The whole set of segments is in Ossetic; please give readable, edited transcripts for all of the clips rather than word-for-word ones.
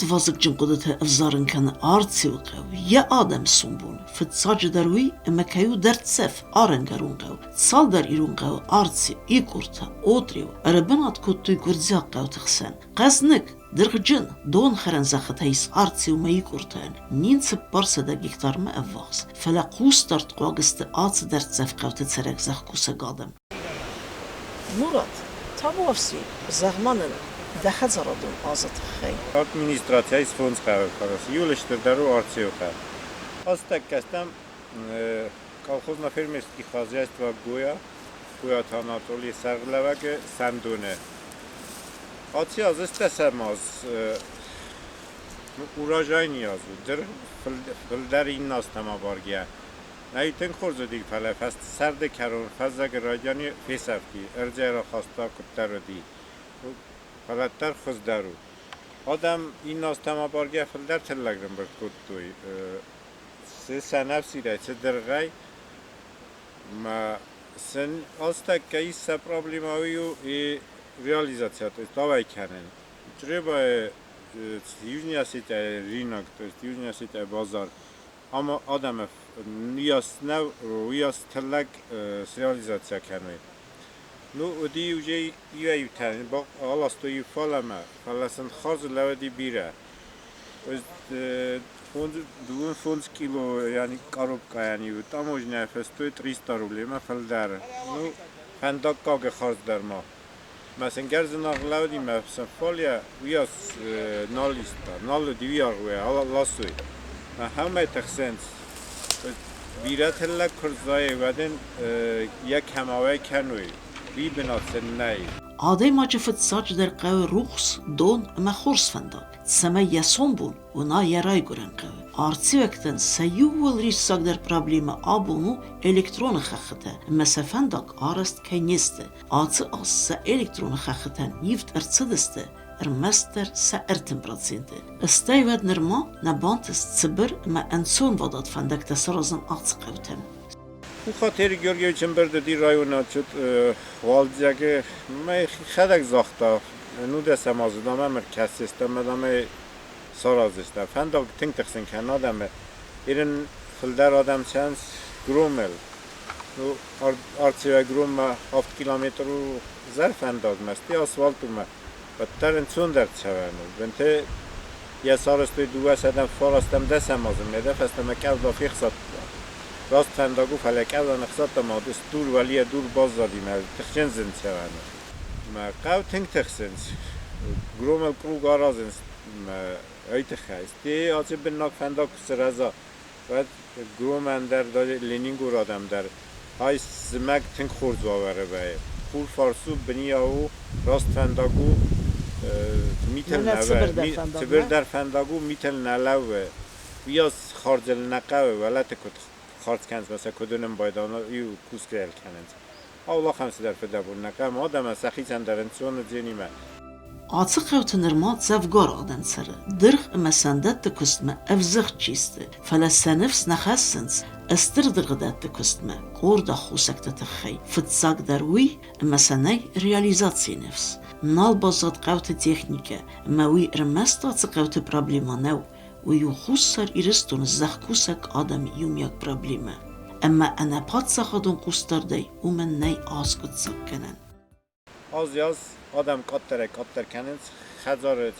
Ацы вазыгджын хъуыдытӕ ӕвзарын кӕны Арцеуы хъӕу, йӕ адӕмы сомбон. Фыццаджыдӕр уый, ӕмӕ кӕй у дӕрддзӕф, арӕнгӕрон хъӕу. Цалдӕр ирон хъӕуы Арцеу, Икъурта, Отъреу ӕрбынат кодтой гуырдзиаг хъӕуты хсӕн. Хъӕзныг, дыргъджын, донхӕрӕн зӕххытӕ ис Арцеумӕ Икъуртайӕн 1400 гектармӕ ӕввахс, фӕлӕ хъусдардхъуаг сты ацы дӕрддзӕф хъӕуты цӕрӕг зӕхкусӕг адӕм. Мурат, табуафси, зӕгъ-ма нын дӕ хӕдзарадон азы тыххӕй. Администрацийӕ фондз хъӕуы фӕрӕз. Иуыл стырдӕр у Арцеуы хъӕу. Азтӕккӕ стӕм колхозно-фермерский хозяйство Гоя, Гояты Анатолийы сӕргълӕууӕгы сӕндоны. Аци аз стӕсӕм аз урожайный аз у, дыргъ фылдӕр иннӕ азтӕм абаргӕйӕ. Нӕй тынг хорз уыди, фӕлӕ сӕрды кӕрон фӕззӕгы райдианы фесӕфти, ӕрдзӕй рахаста куыддӕр уыди, фӕлӕ хуыздӕр у. Адӕм иннӕ азтӕм абаргӕ фылдӕр тыллӕг рымбырд кодтой. Цы сӕнӕфсирӕй, цы дыргъӕй. Ма сын азтӕккӕ ис сӕ проблемӕ уый у и реализация, то есть давай кӕнын. Чъребайы Южный Осетияйы рынок, то есть Южный Осетияйы базар ӕма адӕмы уыйас нӕ уыйас тыллӕг среализация кӕной. Ну, уыди уже иуӕй-иутӕ аластой иу фалӕмӕ, фӕлӕ сын хардз лӕууыди бирӕ. Дыууын фондз кило yani къаробкъайӕн таможняйы фестой 300 рублемӕ фылдӕр. Ну, фӕндаггагы хардз дӕр ма. Мӕ сын гӕрзынаргъ лӕууыди мӕ сын фале уыйас нал иста, нал уыди уый аргъ ласой. Ахӕмӕй тыхсынц. Бирӕ тыллӕг куы рзайы, уӕд ын йӕ кӕмауӕй кӕной, уый бынат сын нӕй. Адӕймаджы фыццаджыдӕр хъӕуы рухс, дон ӕмӕ хорз фӕндаг, цӕмӕй йӕ сомбон уына йӕ райгуырӕн хъӕуы. Арцеуӕгтӕн сӕ иууыл риссагдӕр проблемӕ абон у электроны хӕххытӕ ӕмӕ сӕ фӕндаг арӕзт кӕй не сты. Ацы аз сӕ электроны хӕххытӕн ивд ӕрцыдысты ӕрмӕстдӕр сӕ 30%. Стӕй уӕд нырма нӕ бантыст цыбыр ӕмӕ ӕнцонвадат фӕндӕгтӕ саразын ацы хъӕутӕм. Пухаты Георгиевич ӕмбырды районы отчет уалдзӕгы мӕхӕдӕг загъта, нудӕсӕм азы дам ӕм ӕркӕсдзыстӕм ӕмӕ дам ӕй сараздзыстӕм. Фӕндаг тынг тыхсын кӕны адӕмы. Ирын фылдӕр адӕм цӕуынц Громыл. Ну, Арцеуӕй Громмӕ 7 километр у зӕр фӕндагмӕ, стӕй асфальт у мӕ. Уӕддӕр ӕнцондӕр цӕуӕн у. Бынты йӕ сарӕзтой 209 дӕсӕм азы мӕ фӕстӕмӕ къӕвда фехсадта. Раст фӕндаг у, фӕлӕ къӕвда ныхсадта ма дур уӕлийӕ дур баззади мӕ тыхджын зын цӕуӕн у. Мӕ хъӕу тынг тыхсынц. Громыл круг аразынц мӕ ай тыххӕй. Стӕй ацы быннаг фӕндаг куы сырӕза, уӕд Громӕн дӕр, Ленингорад дӕр ай зымӕг тынг хорз уавӕры вӕййы. Хур фарс у, бынийау у, раст фӕндаг у, митыл нӕ цыбырдӕр фӕндаг у, митыл нӕ лӕууы. Уыйас хардзыл нӕ хъӕуы, уӕлӕты куыд хардз кӕнынц ӕмӕ сӕ куыд уынын байдайынц, иу кусгӕ кӕнынц. Аулахӕм цыдӕр фыдӕбон нӕ хъӕуы, адӕмӕн сӕхицӕн дӕр ӕнцон уыдзӕнимӕ. Ацы хъӕуты нырма дзӕвгар адӕм цӕры, дыргъ ӕмӕ сӕндӕтты куыстмӕ ӕвзыгъд чи сты, фӕлӕ сӕ ныфс нӕ хӕссынц стыр дыргъдӕтты куыстмӕ къорд аххосӕгты тыххӕй. Фыццагдӕр уый, ӕмӕ сӕ нӕй реализацийы ныфс. Нал баззад хъӕуты техникӕ, ӕмӕ уый ӕрмӕст ацы хъӕуты проблемӕ нӕу, уый у Хуссар Ирыстоны зӕхкусӕг адӕмы иумиаг проблемӕ. Ӕмӕ ӕнӕ паддзахадон хъусдардӕй уымӕн нӕй аскъуыддзаг кӕнӕн. Аз-аз адӕм къаддӕрӕй-къаддӕр кӕнынц, хӕдзары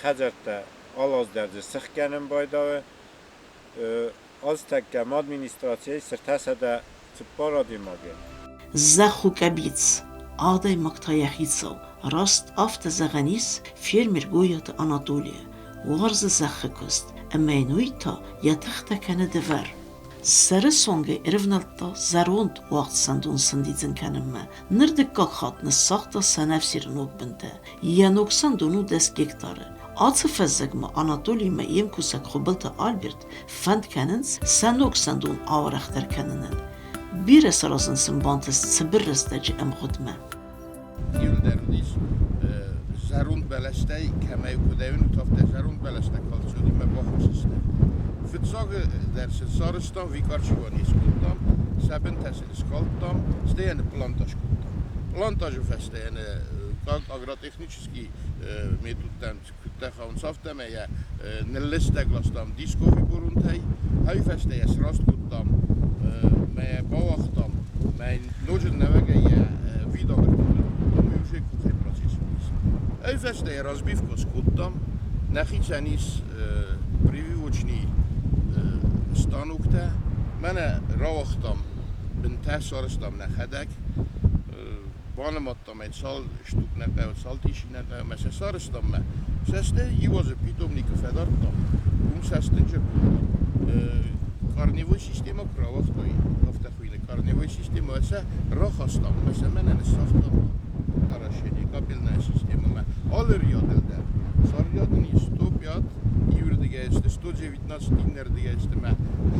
хӕдзӕрттӕ алы аз дӕр дзы сых кӕнын байдайы. Азтӕккӕ ма администрацийӕ 304 адӕймаги. Зӕхх у къӕбиц, адӕймаг та йӕ хицау. Раст афтӕ зӕгъӕн ис фермер Гойаты Анатолийӕ. Уарзы зӕххы куыст, ӕмӕ йын уый та йӕ тыхтӕ кӕны дывӕр. Сӕры цонгӕй ӕрывнӕлдта зӕронд уагъд сӕндон сӕндидзын кӕнынмӕ. Ныр дыккаг хатт ныссагъта сӕнӕфсиры ног бынтӕ. Йӕ ног сӕндон у 10 гектары. Ацы фӕззӕгмӕ Анатолимӕ йе мкусӕг Хуыбылты Альберт фӕнд кӕнынц сӕ ног сӕндон ауӕрӕхдӕр кӕнынӕн. Бирӕ саразын сын бантыст цыбыр рӕстӕджы ӕмгъуыдмӕ. Иуылдӕр уыдис зӕронд бӕлӕстӕй, кӕмӕй куыдӕй уынут, афтӕ зӕронд бӕлӕстӕ калционимӕ бахус сты. Фыццаг дӕр сын сарӕзтам, викарчевание скодтам, сӕ бынтӕ сын скалдтам, стӕй йӕ ныпплантаж кодтам. Плантажы фӕстӕ йӕ Дыккаг агротехнический методтӕм куыдтӕ хауынц, афтӕмӕй йӕ ныллыстӕг ластам дисковый бурунтӕй, ай фӕстӕ йӕ сраст кодтам, мӕ йӕ бауагътам, мӕ ноджы нӕуӕгӕй йӕ видаг ӕркодтам, уый уже къухӕй процесс уыдис. Ай фӕстӕ йӕ разбивка скодтам, нӕхицӕн ис прививочный станоктӕ, мӕнӕ рауагътам бынтӕ сарӕзтам нӕхӕдӕг, банымадтам ӕй, цал штук нӕ хъӕуы, цал тисси нӕ хъӕуы, ӕмӕ сӕ сарӕзтам мӕ. Сӕ стӕй иу азы питомникы фӕдардтам, уым сӕ стынджыр кодтам. Корневой системӕ куы рауагътой, афтӕ хуыйны корневой системӕ, сӕ рахастам ӕмӕ сӕ мӕнӕ ныссагътам орошение, капельная системӕмӕ. Алы рядыл дӕр. Саррядын ис 105 иуырдыгӕй сты, 119 иннӕрдыгӕй сты мӕ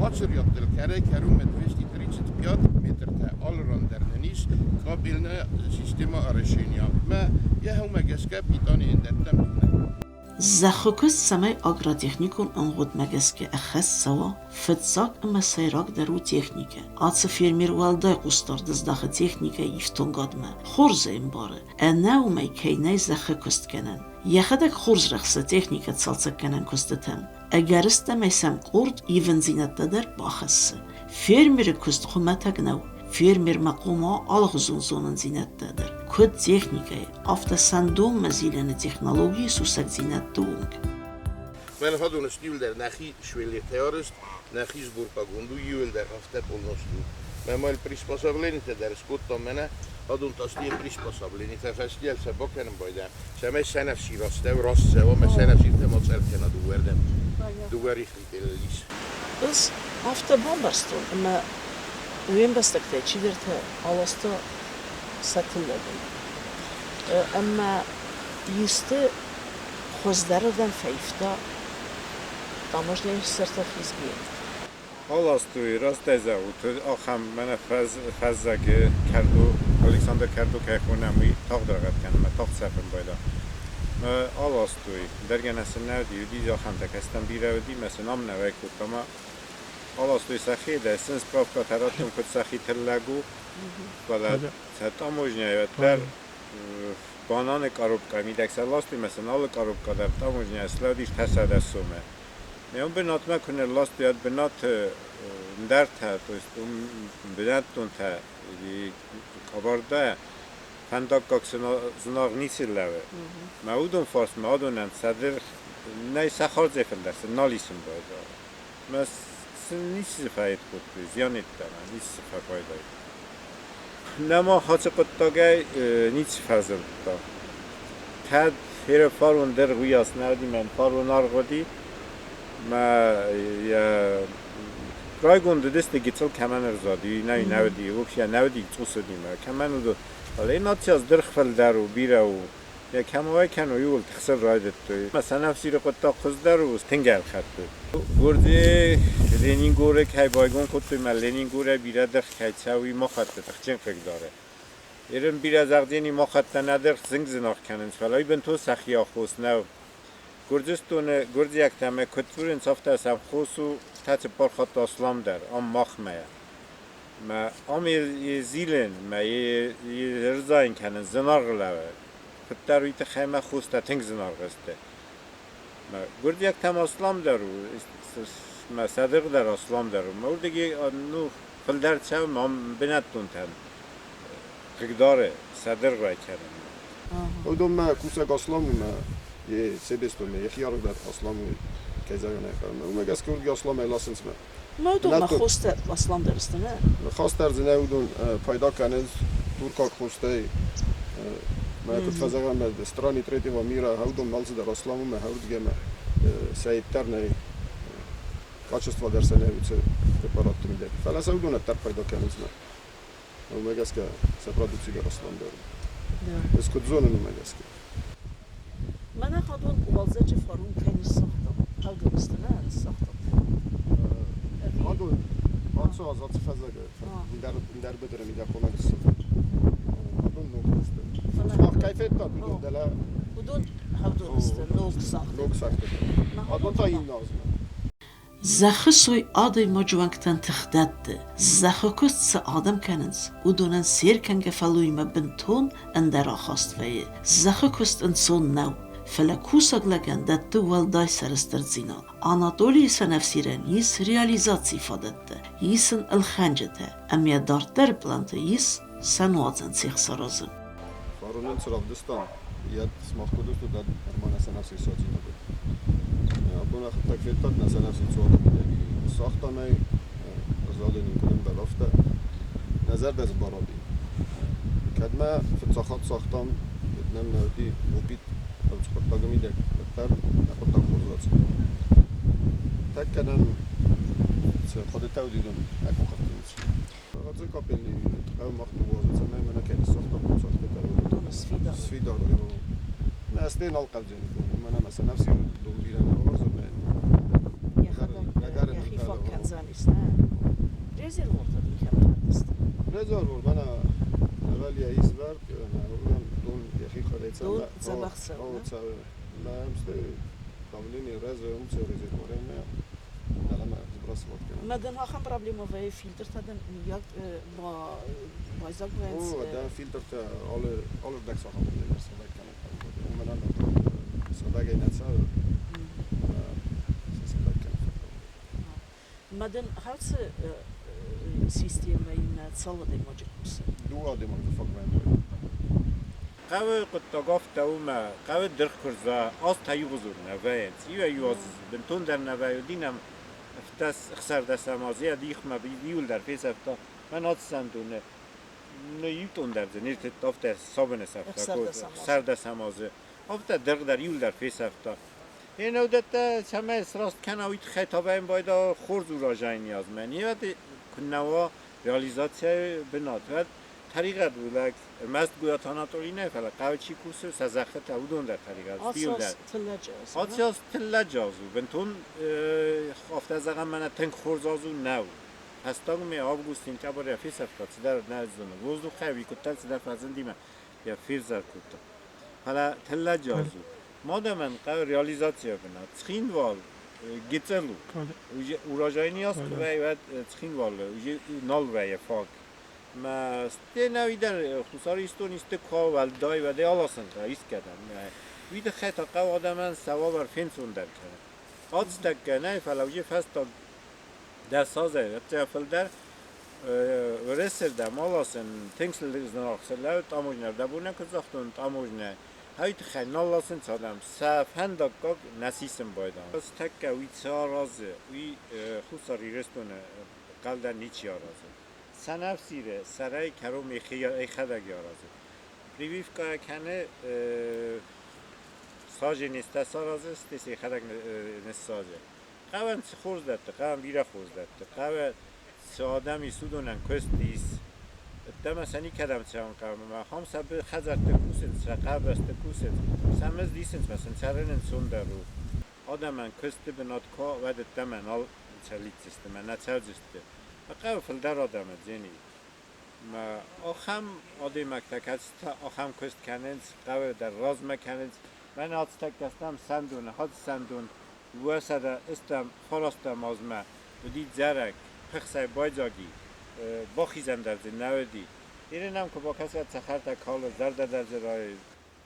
ацы рядтыл кӕрӕй-кӕронмӕ 235 метртӕ алы ран дӕр нын ис кабельная система орошения. Мӕ йӕ гӕсгӕ питание дӕттӕм донӕй. Зӕххы куыст цӕмӕй агротехникон ӕмгъуыдмӕ гӕсгӕ ӕххӕст цӕуа, фыццаг ӕмӕ сӕйрагдӕр у техникӕ. Ацы фермер уӕлдай хъусдард здахы техникӕйы ифтонгадмӕ, хорз ӕй ӕмбары, ӕнӕ уымӕй кӕй нӕй зӕххы куыст кӕнӕн. Йӕхӕдӕг хорз рӕхсы техникӕ цалцӕггӕнӕн куыстытӕм, ӕгӕрыстӕмӕй сӕм къорд ивындзинӕдтӕ дӕр бахӕссы. Фермеры куыст хуымӕтӕг нӕу. Фермермӕ хъуамӕ алыгъуызон зонындзинӕдтӕ дӕр, куыд техникӕйы, афтӕ сӕндонмӕ зилӕны технологийы сусӕгдзинӕдты онг. Мӕн хӕдон стилдӕр нӕхи сывӕллӕттӕй арӕзт, нӕхи сборкагонд у, иуылдӕр афтӕ полностью. Мӕ ма приспособленитӕ дӕр скодтам мӕнӕ, адон та сты приспособленитӕ, фӕстийӕ сӕ бакӕнын байдайӕм, цӕмӕй сӕнӕфсир астӕу раст цӕуа, мӕ сӕнӕфсиртӕ ма цъӕл кӕна дыууӕрдӕм, дыууӕ рихитыл ис. Ӕз афтӕ бамбӕрстон, ӕмӕ уе мбӕстӕгтӕй чидӕртӕ аласта сӕ тыллӕгӕй. Ӕмӕ исты хуыздӕрырдӕм фӕивта таможняйы сӕрты хизгӕйӕ. Аластой, растӕй зӕгъут, ахӕм мӕнӕ фӕззӕджы кӕрдо, Александр кӕрдо кӕй хонӕм, уый тагъд рагъӕд кӕнынмӕ, тагъд сӕфын байда. Аластой, дӕргӕнӕ сын нӕ уыди, уыди ахӕмтӕ, кӕцытӕм бирӕ уыди, мӕ сын ам нӕ уӕй кодта, ӕмӕ аластой сӕхи, дӕ сын справкӕтӕ радтон, куыд сӕхи тыллӕг у, фӕлӕ сӕ таможняйы уӕддӕр бананы къаробкӕ мидӕг сӕ ластой, мӕ сын алы къаробкӕ дӕр таможняйы слӕудис 100 сомы. Уым бынатмӕ куы нылластой, уӕд бынаты ндӕртӕ, то есть уым бынӕттонтӕ къӕбӕрдӕ фӕндаггаг зынаргъ ницы лӕууы. Мӕ уыдон фарсмӕ адонӕн сӕдыр нӕй сӕ хардзӕй фылдӕр сын нал исын байдайы. Мӕ сын ницы фӕйд кодтой, зиан йеддӕмӕ ницы фӕпайда. Нӕма ацы хъуыддагӕй ницы фӕзылдта. Кӕд ферӕ фарон дӕр уыйас нӕ уыди, мӕн фарон аргъ уыди, мӕ йӕ райгонд уыдысты гыццыл кӕмӕн ӕрзади, нӕ нӕ уыди, вообще нӕ уыди, цъус уыди мӕ кӕмӕн уыд. Фӕлӕ наци дыргъ фылдӕр у, бирӕ у. Йӕ кӕм уӕй кӕной, ууыл тыхсын райдыдтой. Мӕ сӕнӕфсиры хъуыддаг хуыздӕр у, тынг ӕлхӕдтой. Гуырдзы Ленингоры кӕй байгом кодтой, мӕ Ленингорӕй бирӕ дыргъ кӕй цӕуы, махӕтты тыхджын хъыгдары. Ирын бирӕ зӕгъдзӕни махӕттӕ нӕдӕр зынг зынаргъ кӕнынц, фӕлӕ уый бынтон сӕхи аххос нӕу. Гуырдзыстоны гуырдзиӕгтӕ ӕмӕ куыд дзурынц, афтӕ сӕм хос у та цыппар хатты асламдӕр, ам махмӕ. Мӕ ам зилын, мӕ ӕрзайын кӕнын зынаргъ лӕвар. Фыддӕр уый тыххӕй мӕ хостӕ тынг зынаргъ сты. Мӕ гуырдзиӕгтӕм асламдӕр у, мӕ сӕдыргъ дӕр асламдӕр у. Мӕ уырдыгӕй ну, фылдӕр цӕуы ам бынӕттонтӕн хъыгдары сӕдыргъ уӕй кӕнын. Уыдонмӕ кусӕг аслам у мӕ йе себестонмӕ йӕхи аргъ дӕр аслам у, кӕй зӕгъын ӕй хъӕуы. Уымӕ гӕсгӕ уырдыгӕй асламӕй ласынц мӕ. Уыдонмӕ хостӕ асламдӕр сты, нӕ? Хостӕ дзы нӕ уыдон пайда кӕнынц туркаг хостӕй. Мӕ куыд фӕзӕгъӕм, страны третьего мира, уыдон алцыдӕр аслам у мӕ уырдыгӕй мӕ сӕ дӕр нӕй качество дӕр сӕ нӕ уыцы препаратты мидӕг. Фӕлӕ сӕ уыдон ӕддӕр пайда кӕнынц мӕ. Уымӕ гӕсгӕ сӕ продукци дӕр асламдӕр у. Ӕз куыд зонын, уымӕ гӕсгӕ. Мӕнӕ хӕдон уалдзӕджы фарон кӕй ныссагътам, хӕдон сты нӕ ныссагътам. Хӕдон ацы аз ацы фӕззӕгы ӕндӕр быдыры мидӕг хъуамӕ ныссагътам. Хӕдон ног сты. Сымах кӕй федтат, уыдон дӕлӕ Уыдон хӕдон сты, ног сагъд. Ног сагъд. Адон та иннӕ азмӕ. Зӕххы сой адӕймаджы уӕнгтӕн тых дӕтты, зӕххы куыст цы адӕм кӕнынц, уыдонӕн се ркӕнгӕ фӕллоймӕ бынтон ӕндӕр ахаст вӕййы. Зӕххы куыст ӕнцон нӕу, фӕлӕ кусӕг лӕгӕн дӕтты уӕлдай сӕрыстырдзинад. Анатолийы сӕнӕфсирӕн ис реализацийы фадӕттӕ, ис ын ӕлхӕнджытӕ ӕмӕ йӕ дарддӕры планты ис сӕнуадзӕн цех саразын. Фаронӕн цы равдыстам, йӕ сымах куыд ыстут, ӕрмӕ нӕ сӕнӕфсир садзинаг уыд. Абон ӕххӕттӕг федтат, нӕ сӕнӕфсир цуаты мидӕг ныссагътам ӕй, ӕрзадӕн нын куыд ӕмбӕлы, афтӕ. Нӕ зӕрдӕ дзы баради. Кӕд мӕ фыццаг хатт сагътам, уӕд нӕм нӕ уыди опит хъуыддаджы мидӕг, уӕддӕр нӕ хъуыддаг хорз рацыд. Тӕккӕ нӕм цы хъуыдытӕ уыди, уыдон нӕ къухы ӕфтынц. Радзы капели хъӕу мах ныууадзы, цӕмӕй мӕнӕ кӕй ныссагътам, уыцы афтӕ сфидар. Нӕ стӕй нал хъӕвдзӕни дон, уымӕн ӕмӕ сӕнӕфсир дон бирӕ нӕ уарзы ӕмӕ Йӕхӕдӕг йӕхи фаг кӕндзӕнис, нӕ? Резервуартӕ дын кӕм хӕрдысты? Резервуар мӕнӕ Авалия исвӕрд, уырдӕм дон йӕхи хъӕдӕй Дон дзӕбӕх цӕуы, цӕуы. Мӕ стӕй давление рӕзы, уым резервуарӕй мӕ дӕлӕмӕ сбрасывать кӕнӕм. Мӕ дын ахӕм проблемӕ вӕййы, фильтртӕ дын миййаг байдзаг вӕййынц? О, дӕ фильтртӕ алы алы рдӕг сахатыл дӕр сыгъдӕг кӕнын хъӕуы. Уымӕн ӕмӕ сыгъдӕгӕй нӕ цӕуы, ӕмӕ сӕ сыгъдӕг кӕнын фӕхъӕуы. Мӕ дын хӕцы системӕимӕ цал адӕймаджы кусы? Дыууӕ адӕймаджы фаг вӕййы. Хъӕуы хъуыддаг афтӕ у мӕ хъӕуы дыргъ куы рза, аз та иугъуызон нӕ вӕййынц. Иуӕй-иу аз бынтондӕр нӕ вӕййы, уыди нӕм 16 азы йӕ дихмӕ иуылдӕр фесӕфта. Мӕн ацы сӕндоны иу тон дӕр дзы не ртыдта, афтӕ сабыны сӕфта, ӕхсӕрдӕсӕм азы. Афтӕ дыргъ дӕр иуылдӕр фесӕфта. Ен уыдӕттӕ цӕмӕй сраст кӕна, уый тыххӕй та вӕййын байда хорз урожайы азмӕ. Не куыннӕ уа реализацияйы бынат, уӕд тӕригъӕд у лӕг. Ӕрмӕст Гуйаты Анатоли нӕ, фӕлӕ хъӕуы чи кусы, сӕ зӕххытӕ, уыдон дӕр тӕригъӕд сты иуылдӕр. Ацы аз тыллӕджы аз у. Бынтон афтӕ зӕгъӕм, мӕнӕ тынг хорз аз у, нӕу. Фӕстагмӕ август, сентябрь йӕ фесӕфта, цыдӕр нӕ зоны. Воздухӕй ӕви куыддӕр цыдӕр фӕзындимӕ йӕ февзӕр кодта. Фӕлӕ тыллӕджы аз у. Мадӕмӕн хъӕуы реализацийӕ бынат. Цхинвал гыццыл у. Урожайный аз куы вӕййы, уӕд Цхинвалы нал вӕййы фаг. Мӕ стӕй дӕр Хуссар Ирыстоны исты куы уӕлдай уӕдӕй аласын искӕдӕм. Уый тыххӕй та хъӕуы адӕмӕн сӕ уавӕр фенцондӕр кӕнын. Ацтӕккӕ нӕй, фӕлӕ уже фӕстаг 10 азӕй ӕртӕ фылдӕр Уӕрӕсердӕм аласын тынг зынаргъ сӕ таможня ӕрдӕбонӕн куыд загътон, таможня Хай тыххӕй нал ласынц адӕм, сӕ фӕндаггаг нӕ сисын байдам. Тӕккӕ уый цы аразы, уый Хуссар Ирыстоны хъӕлдӕр ничи аразы. Сӕнӕфсиры сӕрӕй кӕрон йӕхӕдӕг аразы. Прививкӕ кӕны саженецтӕ саразы, стӕй сӕ йӕхӕдӕг ныссадзы. Хъӕуӕн цы хорз дӕтты, хъӕуӕн бирӕ хорз дӕтты. Хъӕуы цы адӕм ис, уыдонӕн куыст ис. Ӕддӕмӕ сӕ никӕдӕм цӕуын хъӕуы ӕмӕ ахӕм сӕ хӕдзӕртты кусынц, сӕ къабӕзты кусынц, сӕ мызд исынц ӕмӕ сын цӕрын ӕнцондӕр у. Адӕмӕн куысты бынат куы уа, уӕд ӕддӕмӕ нал цӕлиддзысты мӕ нӕ цӕудзысты. Хъӕуы фылдӕр адӕмы дзени. Мӕ ахӕм адӕймӕгтӕ, кӕцытӕ ахӕм куыст кӕнынц, хъӕуы дӕр размӕ кӕнынц. Мӕн ацтӕккӕ стӕм сӕндоны, хатт сӕндон 209 азмӕ уыди дзӕрӕг, пыхсӕй байдзаг и, бахизӕн дӕр дзы нӕ уыди. Иры нӕм куы бакӕсат, цӕхӕртӕ калы, зӕрдӕ дӕр дзы райы.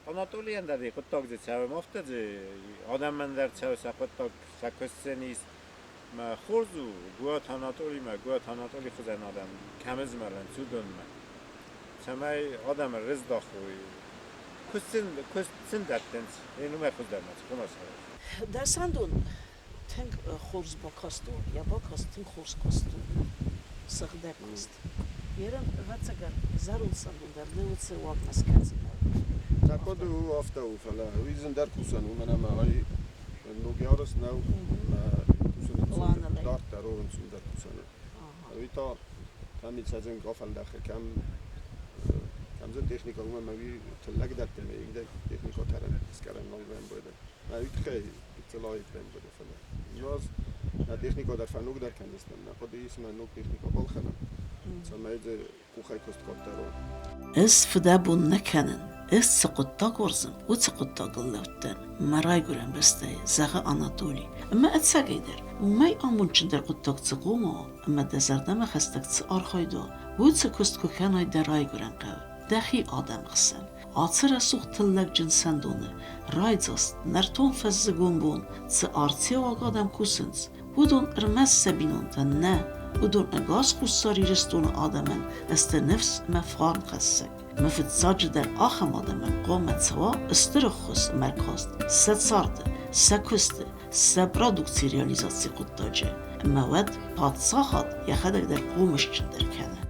Анатолийӕн дӕр йӕ хъуыддаг дзы цӕуы, афтӕ дзы адӕмӕн дӕр цӕуы сӕ хъуыддаг, сӕ куыст сын ис. Мӕ хорз у, Гуаты Анатолимӕ, Гуаты Анатолий хуызӕн адӕм кӕм змӕлынц, уыдонмӕ. Цӕмӕй адӕмы рыздахой, куыст сын дӕттынц, ен уымӕй хуыздӕр ма цы хъуамӕ саразой. Дӕ сӕндон тынг хорз бакаст у, йӕ бакаст тынг хорз куыст у, сыгъдӕг куыст. Ерын, ӕвӕццӕгӕн, зӕронд сӕндон дӕр нӕ уыцы уагмӕ скӕндзынӕ. Тӕккӕ у афтӕ у, фӕлӕ уый зындӕр кусӕн, уымӕн ӕмӕ ай ног арӕзт нӕу, кусын дарддӕр у ӕнцондӕр кусӕн. Уый та кӕм ицӕдзӕн гафӕлдӕхы, кӕм кӕм дзы техникӕ, уымӕн ӕмӕ уый тыллӕг дӕтты ӕмӕ ингдӕг техникӕ тӕрӕн скӕрӕн нал вӕййы. Мӕ уый тыххӕй гыццыл аив вӕййы, фӕлӕ наз нӕ техникӕ дӕр фӕногдӕр кӕндзыстӕм, нӕ хъуыды ис мӕ ног техникӕ балхӕнӕм, цӕмӕй дзы къухӕй куыст къаддӕр уа. Ӕз фыдӕбон нӕ кӕнын. Ӕз цы хъуыддаг уарзын, уыцы хъуыддагыл лӕуд дӕн мӕ райгуырӕн бӕстӕйы, зӕгъы Анатоли. Ӕмӕ ӕцӕгӕйдӕр, уымӕй амондджындӕр хъуыддаг цы хъуамӕ уа ӕмӕ дӕ зӕрдӕмӕ хӕстӕг цы архайд уа, уыцы куыст куы кӕнай дӕ райгуырӕн хъӕуы, дӕхи адӕмы хсӕн. Ацы рӕсугъд тыллӕгджын сӕндоны райдзаст нӕртон фӕззыгон бон цы арцеуаг адӕм кусынц, уыдон ӕрмӕст сӕ бинонтӕн нӕ, уыдон ӕгас Хуссар Ирыстоны адӕмӕн сты ныфс ӕмӕ фарнхӕссӕг. Мӕ фыццаджыдӕр ахӕм адӕмӕн хъуамӕ цӕуа стыр ӕххуыс ӕмӕ ӕркаст сӕ царды, сӕ куысты, сӕ продукцийы реализацийы хъуыддаджы, ӕмӕ уӕд паддзахад йӕхӕдӕг дӕр хъомысджындӕр кӕны.